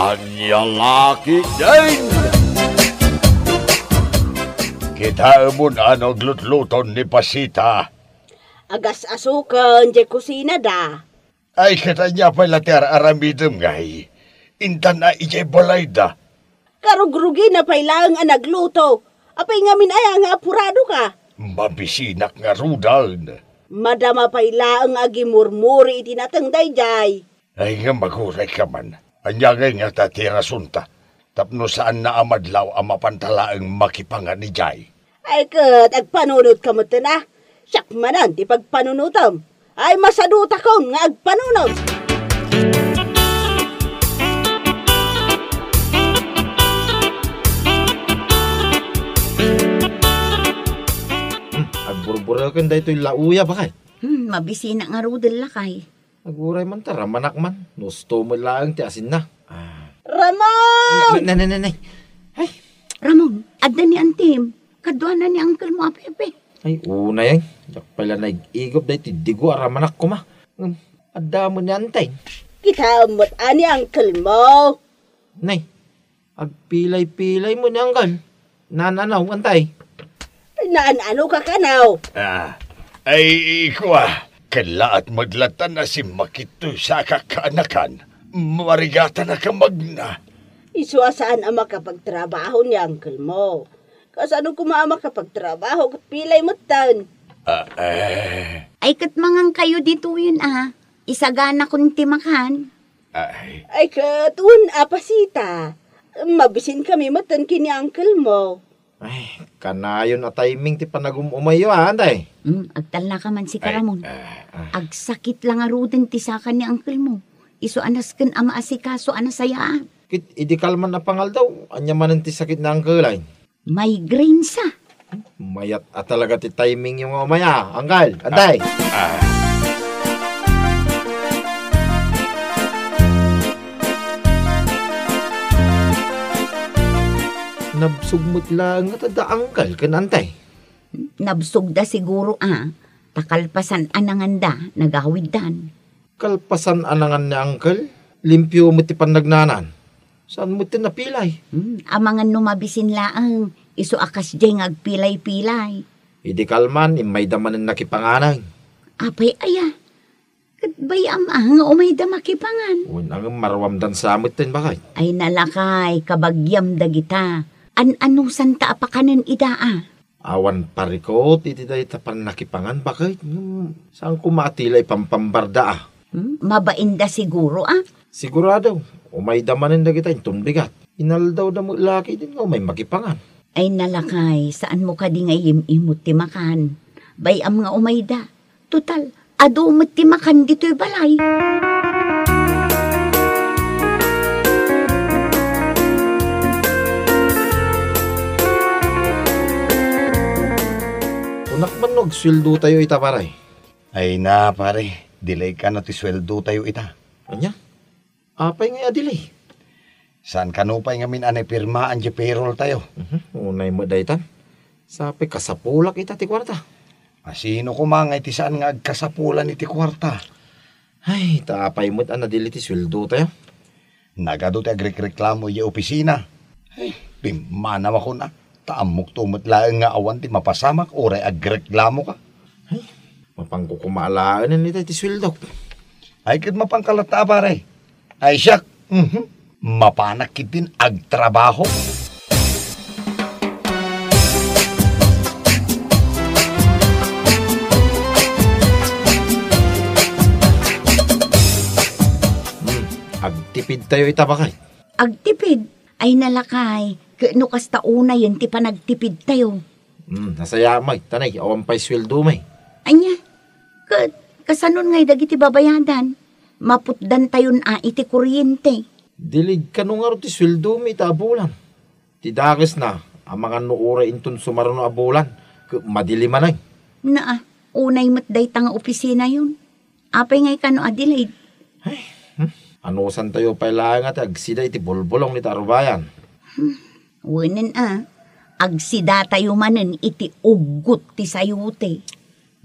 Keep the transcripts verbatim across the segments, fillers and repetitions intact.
Ania la ketdin? Kitaemon a no aglutluton ni Pasita. Agas-asuken diay kusinada. Ay, ket ania pay la ti ar-aramidem, ngay? Intan a idiay balayda. Karugrugina pay laeng a nagluto. Apay ngamin aya nga apuradoka? Mabisinak ngaruden. Madama pay laeng a gimurmuri iti nateng daydiay. Ay, ngem agurayka man. Ania ngay ngata ti rasonta? Tapno saanna a madlaw a mapanta laeng makipangan idiay. Ay ket, agpanunotka metten a. Siak manen ti pagpanunotem. Ay, masadutakon nga agpanunot. Hmm, agburbureken daytoy lauya, bakay. Hmm, mabisinak ngaruden, lakay. Aguray man ta, ramanak man. Nusto met laeng ti asinna. Ah. Ramon! Ne, ne, ne, ne, ne. Ay. Ramon, adda ni antim. Kaduana ni uncle mo a Pepe. Ay, unay, ay. Diak pay la naig-igop daytoy digo a ramanak koma. Ngem, adda met ni antay. Kitaem met a ni uncle mo. Nay, agpilay-pilay met ni uncle. Naan-ano, antay? Naan-ano ka kano? Ah, ay, kua, kellaat met latta a simmakit toy saka kaanakan. Marigatanak a magna. Isu a saan a makapagtrabaho ni uncle mo. Kasano koma a makapagtrabaho ket pilay metten? Ah, eh. Ay, ket mangankayo ditoyen a. Isaganakon ti makan. Ay. Ay, ket wen a Pasita. Mabisinkami metten ken ni uncle mo. Ay, kanayon a timing ti panagum-umayyo, a, antay? Mm, agtalnaka man sika, Ramon. Ay, ah, ah. Agsakit la ngaruden ti saka ni uncle mo. Isu a nasken a maasikaso a nasayaat. Ket idi kalman a pangaldaw, ania manen ti sakit ni uncle, ay? Migraine sa. Mayat a talaga ti timing yo nga umay, a, uncle, antay? Ah, ah. Nabsog met laeng ngata da uncle ken antay? Nabsogda siguro a, ta kalpasan a nanganda, nagawiddan. Kalpasan a nangan ni uncle, limpio met ti pannagnanan. Saan met ti napilay? Hmm, amangan no mabisin laeng, isu a kasdiay nga agpilay-pilay. Idi kalman, immayda manen nakipanganen. Apay aya? Ket bay-am a nga umayda makipangan. Wen, ngem maruamdan sa metten, bakay. Ay nalakay, kabagiam dagita. An-anusanta a pakanen ida a. Awan parikut iti dayta pannakipangan, bakay. Ngem, saan koma a ti la ipampambarda a. Hmm? Mabainda siguro a. Sigurado, umayda manen dagita inton bigat. Inaldawda met la ketdin nga umay makipangan. Ay nalakay, saanmo kadi nga im-imut ti makan? Bay-am nga umayda. Total, adu met ti makan ditoy balay. Kunak man no agsueldotayo ita, pare. Ay na, pare, delayka no ti sueldotayo ita. Ania? Apay ngay a delay? Saan kano pay ngamin a naipirmaan diay payroll tayo? Mhm, unay met daytan. Sapay kasapulak ita ti kuarta. Asino koma ngay ti saan nga agkasapulan iti kuarta? Ay, ta apay met a na-delay ti sueldo tayo? Nagadu ti agrekreklamo idiay opisina. Ay, pimmanaw a kuna. Ta ammokto met laeng nga awan ti mapasamak uray agreklamoka. Ay, mapanko koma alaenen ita iti sueldok. Ay, ket mapanka latta a, pare. Ay, siak, mhm, mapanak ketdin agtrabaho. Hmm, agtipid tayo ita, bakay. Agtipid? Ay, nalakay, ket no kasta unayen ti panagtipidtayo. Hmm, nasayaat met, ta nay, awan pay sueldo met. Ania? Ket kasanon ngay dagiti babayadan? Maputdantayon a iti kuryente. Delayed kano ngarud ti sueldo mi ita a bulan. Ti dakesna, amangan no uray inton sumaruno a bulan, ket madili manen. Naa, unay met dayta nga opisinayon. Apay ngay kano a delayed? Ay, hmm? Anusantayo pay laeng a ti agsida iti bulbulong ita a rubayan. Hmm, wenen a, agsidatayo manen iti uggot ti sayote.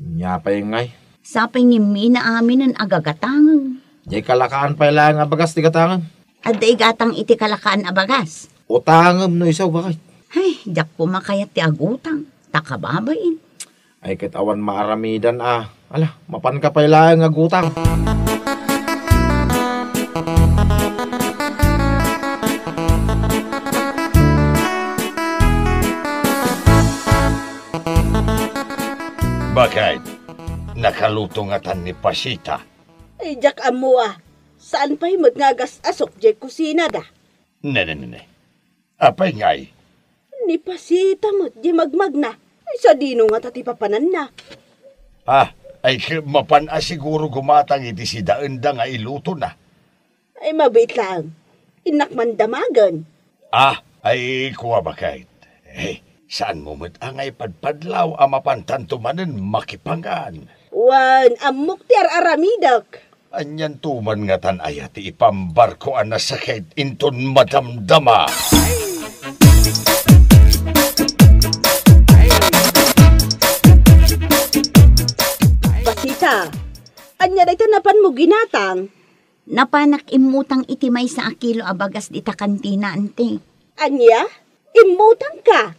Nia pay ngay? Sapay ngimmi na aminen a gagatangen. Diay kalakaan pay laeng a bagas ti gatangen. Adda igatang iti kalakaan a bagas. Utangem no isu, Bakayt. Ay, diak koma kayat ti agutang. Ta kababain. Ay, ket awan maaramidan a. Ala, mapanka pay laeng agutang. Bakayt, nakaluto ngatan ni Pasita? Ay, diak ammo a. Saan pay met nga agas-asok diay kusinada? Ne, ne, ne, ne. Apay ngay? Ni Pasita met diay magmagna. Ay, sadino ngata ti papananna? Ah, ay, k-, mapan a siguro gumatang iti sidaenda nga ilutona. Ay, mabiit laeng. Innak man damagen. Ah, ay, kua, Bakayt. Eh, saanmo met a nga ipadpadlaw a mapantanto manen makipangan? Wen, ammok ti ar-aramidek. Anianto man ngatan aya ti ipambarko a nasakit inton madamdama? Pasita, ania dayta napanmo ginatang? Napanak immutang iti maysa a kilo a bagas dita kantina, anti. Ania? Immutangka?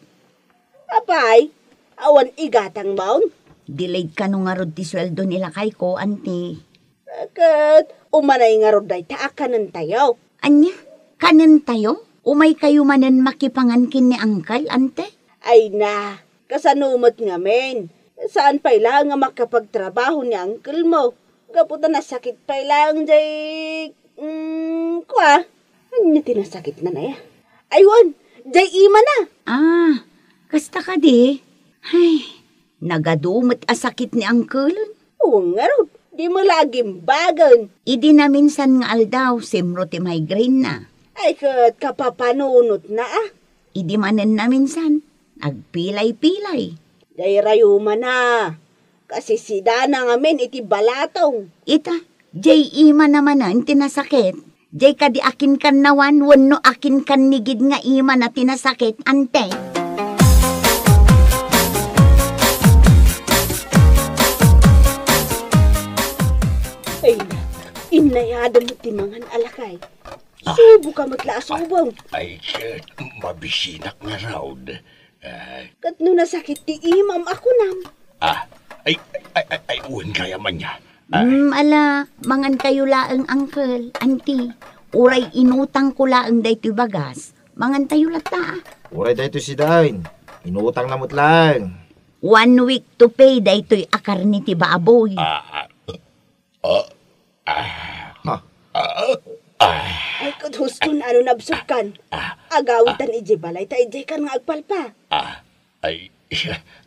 Apay, awan igatangmon? Delayed kano ngarud ti sueldo ni lakayko, anti. Ket umanay ngarud dayta a kanentayo. Ania? Kanentayo? Umaykayo manen makipangan ken ni Uncle, anti? Ay na, kasano met ngamin? Saan pay laeng a makapagtrabaho ni uncle mo? Gapu ta nasakit pay laeng jay, mm, kua? Ania ti nasakitna, aya? Ay, wen, jay imana. Ah, kasta kadi? Ay, nagadu met a sakit ni uncle. Wen ngarud, di mo la agimbagen. Idi naminsan nga aldaw, simro ti migraine na. Ay, ket kapapanunotna, a. Idi manen naminsan, agpilay-pilay. Dayrayumana, kasisidana ngamin iti balatong. Ita, jay imana manen ti nasakit. Jay kadi akinkannawan wenno akinkanigid nga imana ti nasakit, ante? Ay, innayadan ti mangan a lakay. Ah. Subo ka met la a subong. Ay, ket mabisinak ngarud. Ah. Ket no nasakit ti imam a kunam? Ah, ay, ay, ay, ay, wen gayam ania. Ah. Mm, ala, mangankayo laeng, uncle, auntie. Uray inutangko laeng daytoy bagas. Mangantayo latta, a. Uray daytoy sidaen. Inutangna met laeng. One week to pay daytoy a karne ti baboy. Ah, ah. Ah, ah. Ha? Ah, ah. Ay, ket husto no nabsogkan. Ah, ah. Agawidan idiay balay ta idiaykan nga agpalpa. Ah, ay,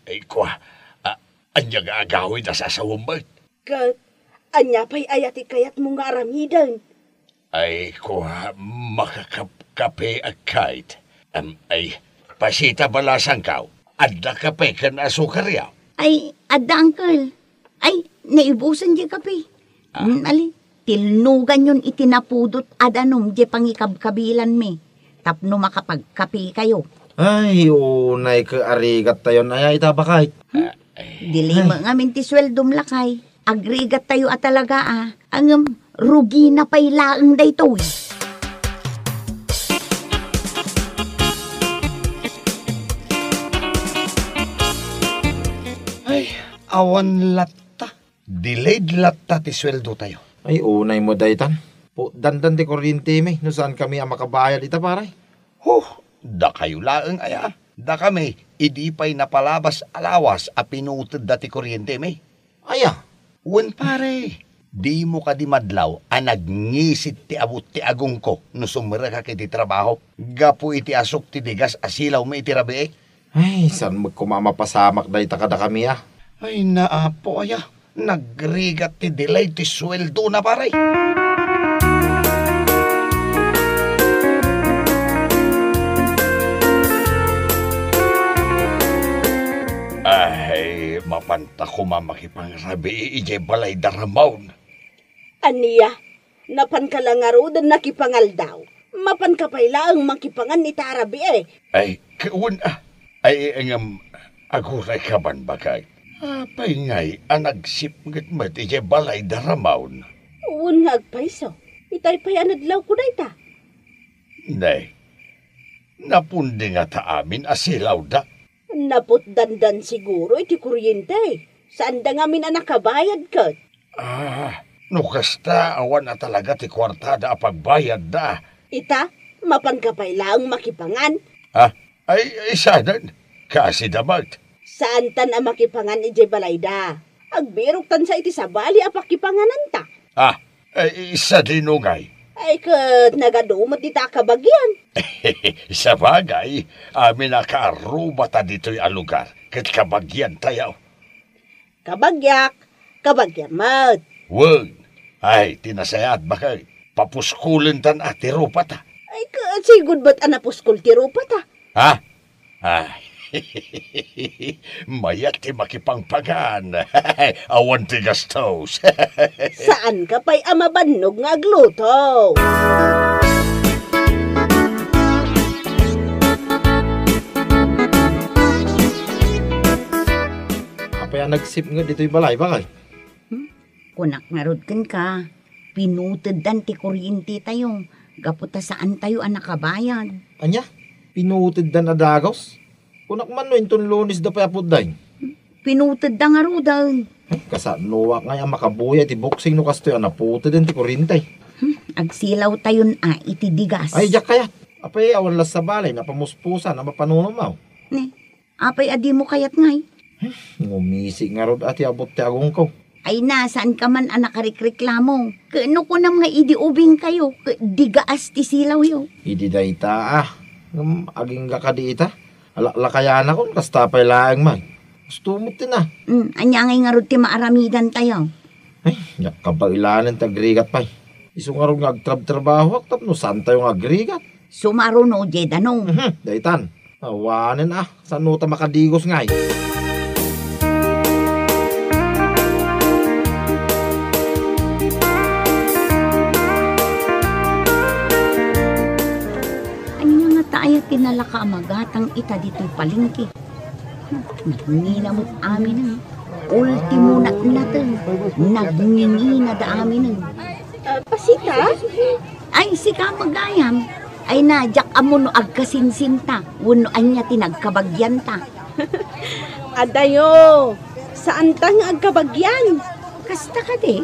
ay, kua. Ah, ania nga agawid a sasawem met? Ket ania pay aya ti kayatmo nga aramiden? Ay, kua, makakapkape ak, Kayt. Em, ay, Pasita, balasangkaw. Adda kape ken asukar, ya? Ay, adda, uncle. Ay, naibusen diay kape. Ah. Mm, ali, tilnuganyon iti napudot a danum diay pangikabkabilanmi tapno makapagkapekayo. Ay, unay ket arigattayon aya ita, Bakayt. Ah, ay. Dili met ngamin ti sueldom, lakay. Agrigattayo a talaga, a. Ngem, rugina pay laeng daytoy. Ay, awan latta. Delayed latta ti sueldotayo. Ay, unay mo daytan. Putdandan ti kuryentemi no saankami a makabayad ita, pare. Huh, dakayo laeng aya. Dakami, idi pay napalabas a lawas a pinutedda ti kuryentemi. Aya? Wen, pare, dimo kadi madlaw a nagngisit ti abut ti agongko no sumrekak iti trabaho gapu iti asuk ti digas a silawmi iti rabii? Ay, saan met koma a mapasamak dayta kadakami, a? Ay, naapo aya, nagrigat ti delay ti sueldona, pare. Ay, mapan ta koma makipangrabii idiay balay da Ramon. Ania? Napanka la ngaruden nakipangaldaw? Mapanka pay laeng makipangan ita a rabii? Ay, k-, wen, a. Ay, ngem, aguray ka man, Bakayt. Apay ngay a nagsipnget met idiay balay da Ramon? Wen nga agpayso. Itay pay a nadlawko dayta. Ne, napundi ngata amin a silawda? Naputdandan siguro iti kuryente. Saanda ngamin a nakabayad ket. Ah, no kasta, awan a talaga ti kuartada a pagbayadda. Ita, mapanka pay laeng makipangan? Ah, ay, ay, saan? Kasi damat. Saantan a makipangan idiay balayda. Agbiroktan sa iti sabali a pakipangananta. Ah, ay, sadino ngay? Ay, ket nagadu met dita a kabagian. Sabagay, amin a kaarrubata ditoy a lugar, ket kabagiantayo. Kabagiak, kabagiam met. Wen, ay, ti nasayaat, baket, papuskulentan a ti rupata. Ay, ket sigud met a napuskol ti rupata. Ha? Ay, mayat ti makipangpangan. Awan ti gastos. Saanka pay a mabannog nga agluto. Apay a nagsipnget ditoy balay, bakay? Hmm? Kunak ngarud kenka, pinuteddan ti kuryentetayo, gapu ta saantayo a nakabayad. Ania? Pinuteddan a dagus? Kunak man no inton Lunes da pay a putday. Pinutedda ngaruden. Ay, kasanoak ngay a makabuya iti boksing no kastoy a naputeden ti kuryente. Hmm, agsilawtayon a iti digas. Ay, diak kayat. Apay, awan la sabali, napamuspusan a mapanunummaw. Ne, apay a dimo kayat ngay? Ngumisi ngarud a ti abut ti agongko. Ay na, saanka man a nakarikreklamo. Ket no kunam nga idi ubingkayo, ket digaas ti silawyo. Idi dayta, ah. Ngem agingga kadi ita? Alaklakayanakon, kasta pay laeng man. Gusto met ti na. Mm, ania ngay ngarud ti maaramidantayo? Ay, diak kabaelan ti agrigat pay. Isu ngarud nga agtrabtrabahoak tapno saantayo nga agrigat. Sumaruno diay danum. Mhm, daytan. Awanen a, saan no ta makadigus ngay? Ania ngata aya ti nalaka a magatang ita ditoy palengke? Nangina met aminen. Ultimo natnaten. Nagngingina da aminen. Ah, pasita? Ay, sika met gayam. Ay na, diak ammo no agkasinsinta wenno ania ti nagkabagianta. Adayo, saanta nga agkabagian. Kasta kadi?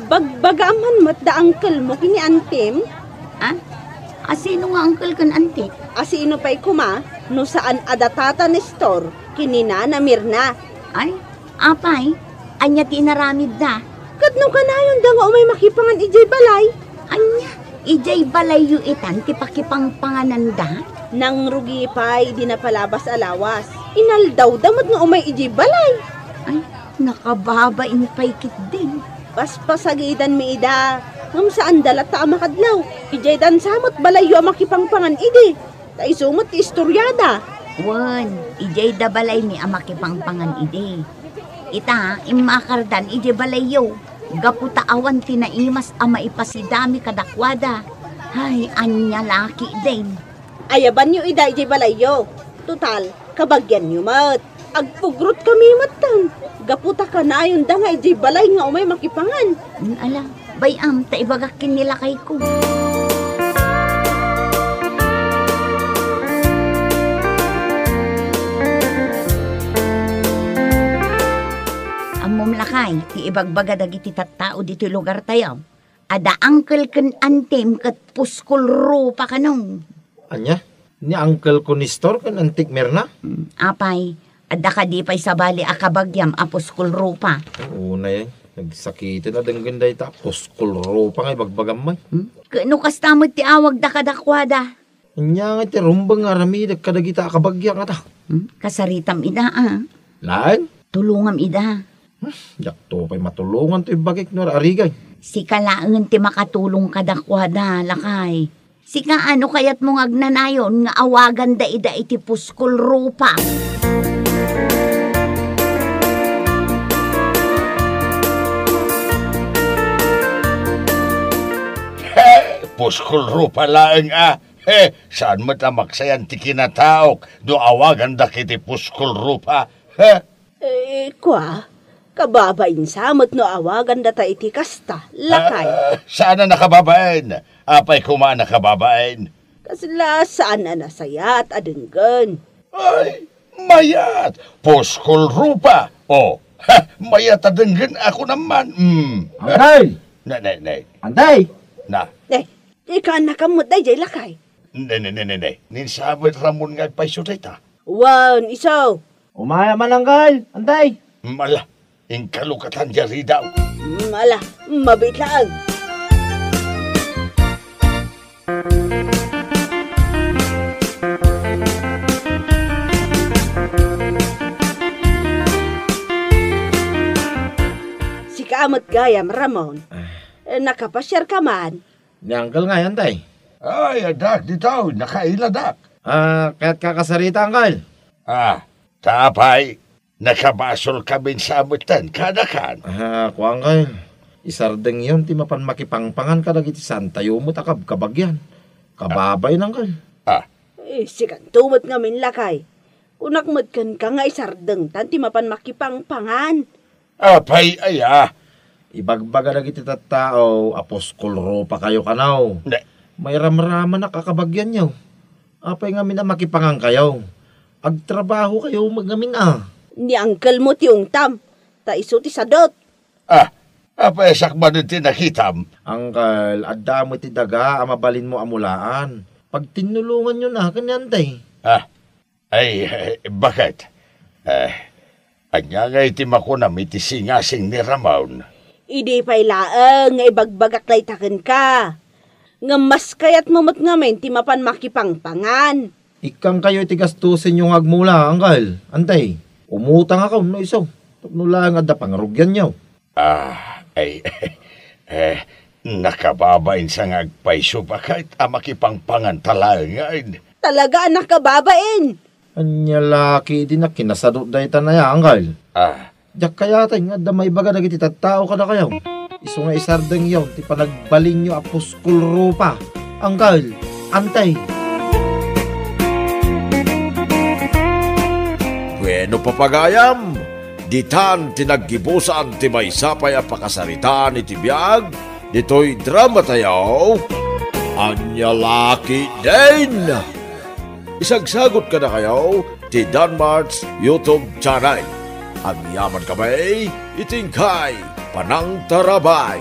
Bagbagaam man met da uncle mo ken ni antim? Ah? Asino nga uncle ken anti? Asino pay koma no saan a da Tata Nestor ken ni Nana Mirna? Ay, apay, ania ti inaramidda? Ket no kanayonda nga umay makipangan idiay balay? Ania, idiay balayyo itan ti pakipangpangananda? Nangrugi pay idi napalabas a lawas. Inaldawda met nga umay idiay balay. Ay, nakababain pay ketdin. Paspasagidanmi ida, ngem saanda latta a makadlaw. Idiay dansa met balayyo a makipangpangan idi. Ta isu met ti istoriada. Wen, idiay da balaymi a makipangpangan idi. Ita, immakardan idiay balayyo. Gapu ta awan ti naimas a maipasidami kadakuada. Ay, ania la ketdin. Ayabanyo ida idiay balayyo. Total, kabagianyo met. Agpugrotkami metten. Gapu ta kanayonda nga idiay balay nga umay makipangan. Mm, ala, bay-am ta ibagak ken ni lakayko. Ammom lakay, ti ibagbaga dagiti tattao ditoy lugartayo. Adda uncle ken antim ket puskol rupa kano. Ania? Ni uncle ko Nestor ken antik Mirna? Mm, apay, adda kadi pay sabali a kabagiam a puskol rupa? Unay, nagsakiten a denggen dayta. Puskol rupa nga ibagbagam, may. Hmm? Ket no kasta met ti awagda kadakuada? Ania nga ti rumbeng nga aramidek kadagita a kabagiak ngata? Hmm? Kasaritam ida, a. Laeng? Tulongam ida. Hmm, diakto pay matulongan toy bagik no ar-arigay. Sika laengen ti makatulong kadakuada, lakay. Sika, no kayatmo nga agnanayon nga awaganda ida iti puskol rupa? He, puskol rupa laeng a. He, saan met a maksayan ti kinataok no awagandak iti puskol rupa? He? Eh, kua, kababain sa met no awagandata iti kasta, lakay. Ah, saan a nakababain? Apay koma a nakababain? Kasla saan a nasayat a denggen. Ay, mayat! Puskol rupa! Oh, ha, mayat a denggen a kunam man. Mm. Angkel! Ne, ne, ne. Antay! Na. Ne, ikaannakam met daydiay lakay. Ne, ne, ne, ne, ne. Ni sabet Ramon nga agpayso dayta. Wen, isu. Umaya man, Angkel. Antay! Mala, inkalukatan diay ridaw. Mala, mabiit laeng. Sika met gayam, Ramon. Ah. Eh, nakapasiarka man? Ni Angkel ngay, Antay. Ay, addak ditoy, nakaila, dak. Ah, kayatka kasarita, Angkel? Ah, ta apay, nakabasolkamin sa metten, kadakan. Ah, kuan, Angkel. Isardengyon ti mapan makipangpangan kadagiti santayo met a kabkabagian. Kababain, Angkel. Ah. Eh, sikanto met ngamin, lakay. Kunak met kenka nga isardengtan ti mapan makipangpangan. Apay aya? Ibagbaga dagiti tattao a puskol rupakayo kano. Ne. Mairamramanak a kabagianyo. Apay ngamin a makipangankayo? Agtrabahokayo met ngamin a. Ni angkelmo ti ungtam, ta isu ti sadut. Ah, apay a sakbanen ti nakitam? Angkel, adda met ti daga a mabalinmo a mulaan. Pagtinnulonganyon a ken ni Antay. Ah, Ay, eh, baket? Eh, ania ngay ti makunam iti singasing ni Ramon? Idi pay laeng nga ibagbagak dayta kenka. Ngem mas kayatmo met ngamin ti mapan makipangpangan. Ikkangkayo iti gastusenyo nga agmula, Angkel. Antay, umutangakon no isu. Tapno laeng adda pangarugianyo. Ah, ay, eh, nakababain sa nga agpayso baket a makipangpangan ta laengen. Talaga a nakababain! Ania la ketdi a kinasadut dayta a, Angkel? Ah. Diak kayatay nga adda maibaga dagiti tattao kadakayo. Isu nga isardengyo ti panagbalinyo a puskol rupa. Angkel, Antay. Bueno, papagayam, ditan ti naggibusan ti maysa pay a pakasaritaan iti biag ditoy dramatayo, Ania la ketdin. Isagsagut kadakayo ti Danmart's YouTube channel. Agyamankami iti inkay panangtarabay.